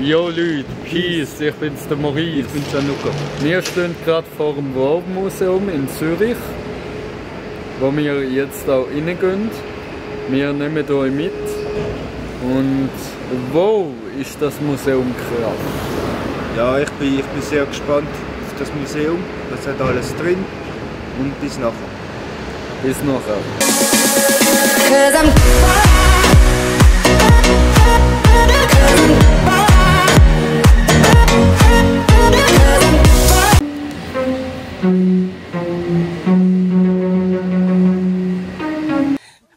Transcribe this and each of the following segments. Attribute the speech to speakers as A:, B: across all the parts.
A: Jo Leute, Peace, ich bin's der Maurice.
B: Ich bin Gianluca.
A: Wir stehen gerade vor dem Wow-Museum in Zürich, wo wir jetzt auch reingehen. Wir nehmen euch mit. Und wo ist das Museum krass?
B: Ja, ich bin sehr gespannt auf das Museum. Das hat alles drin. Und bis nachher.
A: Bis nachher.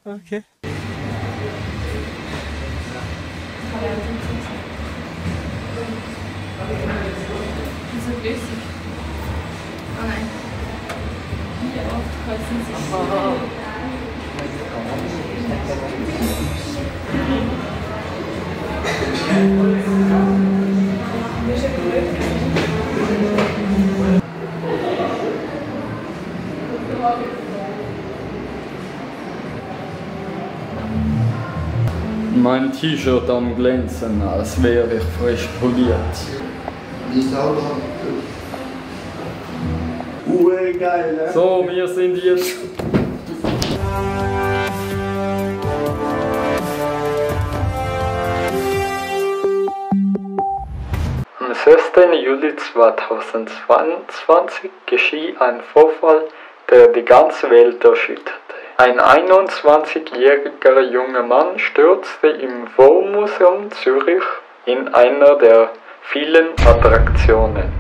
B: Okay.
C: So grüßig. Oh nein. Wie oft kreuzen sich
A: Mein T-Shirt am Glänzen, als wäre ich frisch poliert.
D: Die sauber. Geil, ne?
A: So, wir sind jetzt. Am 6. Juli 2022 geschah ein Vorfall, der die ganze Welt erschütterte. Ein 21-jähriger junger Mann stürzte im Wow-Museum Zürich in einer der vielen Attraktionen.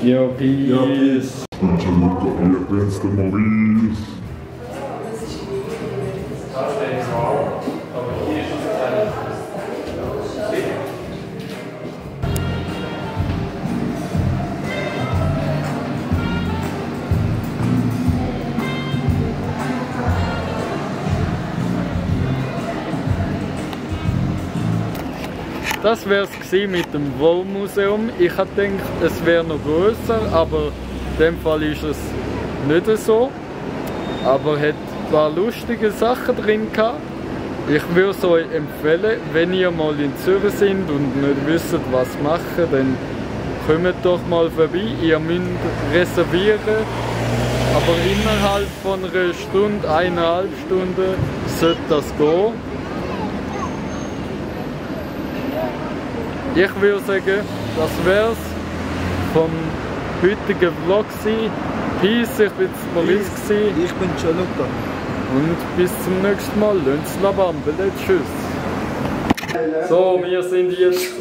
A: Yo, peace.
E: Und Gianluca, hier bin's der Maurice.
A: Das wär's gewesen mit dem Wow-Museum. Ich hätte gedacht, es wäre noch grösser, aber in dem Fall ist es nicht so. Aber es hat ein paar lustige Sachen drin gehabt. Ich würde es euch empfehlen, wenn ihr mal in Zürich seid und nicht wisst, was machen, dann kommt doch mal vorbei. Ihr müsst reservieren, aber innerhalb von einer Stunde, 1,5 Stunden sollte das gehen. Ich würde sagen, das wär's vom heutigen Vlog. Peace, ich bin Maurice.
B: Ich bin Gianluca.
A: Und bis zum nächsten Mal. Lasst es labambeln. Tschüss. So, wir sind jetzt